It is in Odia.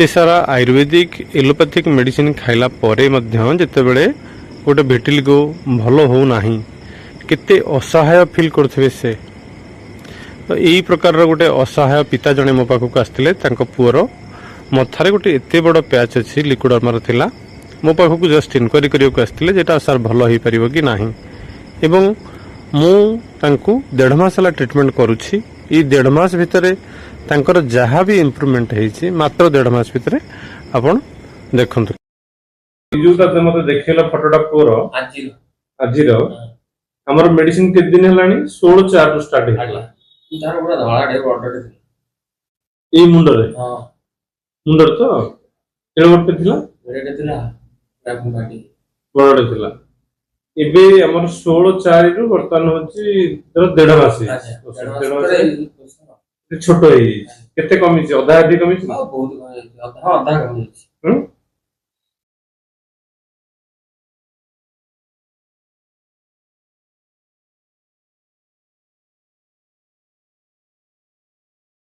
ଏତେ ସାରା ଆୟୁର୍ବେଦିକ, ଏଲୋପାଥିକ ମେଡ଼ିସିନ ଖାଇଲା ପରେ ମଧ୍ୟ ଯେତେବେଳେ ଗୋଟେ ଭିଟିଲିଗୋ ଭଲ ହେଉନାହିଁ, କେତେ ଅସହାୟ ଫିଲ୍ କରୁଥିବେ ସେ। ତ ଏଇ ପ୍ରକାରର ଗୋଟେ ଅସହାୟ ପିତା ଜଣେ ମୋ ପାଖକୁ ଆସିଥିଲେ। ତାଙ୍କ ପୁଅର ମଥାରେ ଗୋଟେ ଏତେ ବଡ଼ ପ୍ୟାଚ୍ ଅଛି, ଲିକ୍ୱିଡର୍ମାର ଥିଲା। ମୋ ପାଖକୁ ଜଷ୍ଟ ଇନକ୍ୱାରି କରିବାକୁ ଆସିଥିଲେ ଯେ ଏଇଟା ସାର୍ ଭଲ ହେଇପାରିବ କି ନାହିଁ। ଏବଂ ମୁଁ ତାଙ୍କୁ ଦେଢ଼ ମାସ ହେଲା ଟ୍ରିଟମେଣ୍ଟ କରୁଛି। ଏଇ ଦେଢ଼ ମାସ ଭିତରେ ତାଙ୍କର ଯାହା ବି ଇମ୍ପ୍ରୁଭମେଣ୍ଟ ହେଇଛି, ମାତ୍ର ଦେଢ଼ ମାସ ଭିତରେ, ଆପଣ ଦେଖନ୍ତୁ। ଯୋଉଟା ମତେ ଦେଖେଇଲା ଫଟୋଟା ପୁଅର ଆଜିର। ଆଜିର। ଆମର ମେଡିସିନ କେତେ ଦିନ ହେଲାଣି? 16/4ରୁ ଷ୍ଟାର୍ଟ ହେଇଥିଲା। ତାର ପୁରା ଧଳାଟେ, ବଡଟେ ଥିଲା। ଏଇ ମୁଣ୍ଡରେ? ହଁ। ମୁଣ୍ଡରେ ତ କେଡ଼େ ବଡ଼ଟେ ଥିଲା? ବଡଟେ ଥିଲା ପୁରା ମୁଣ୍ଡାଟି। ବଡ଼ଟେ ଥିଲା। ଏବେ ଆମର 16/4ରୁ ବର୍ତ୍ତମାନ ହଉଛି ଧର ଦେଢ଼ ମାସ ହେଇଛି। ଆଚ୍ଛା। ଦେଢ଼ ମାସ ଛୋଟ ହେଇଯାଇଛି। କେତେ କମିଛି? ଅଧା ଅଧି କମିଛି? ଆଉ ବହୁତ କମିଯାଇଛି। ଅଧା, ଅଧା କମିଯାଇଛି। ହୁଁ?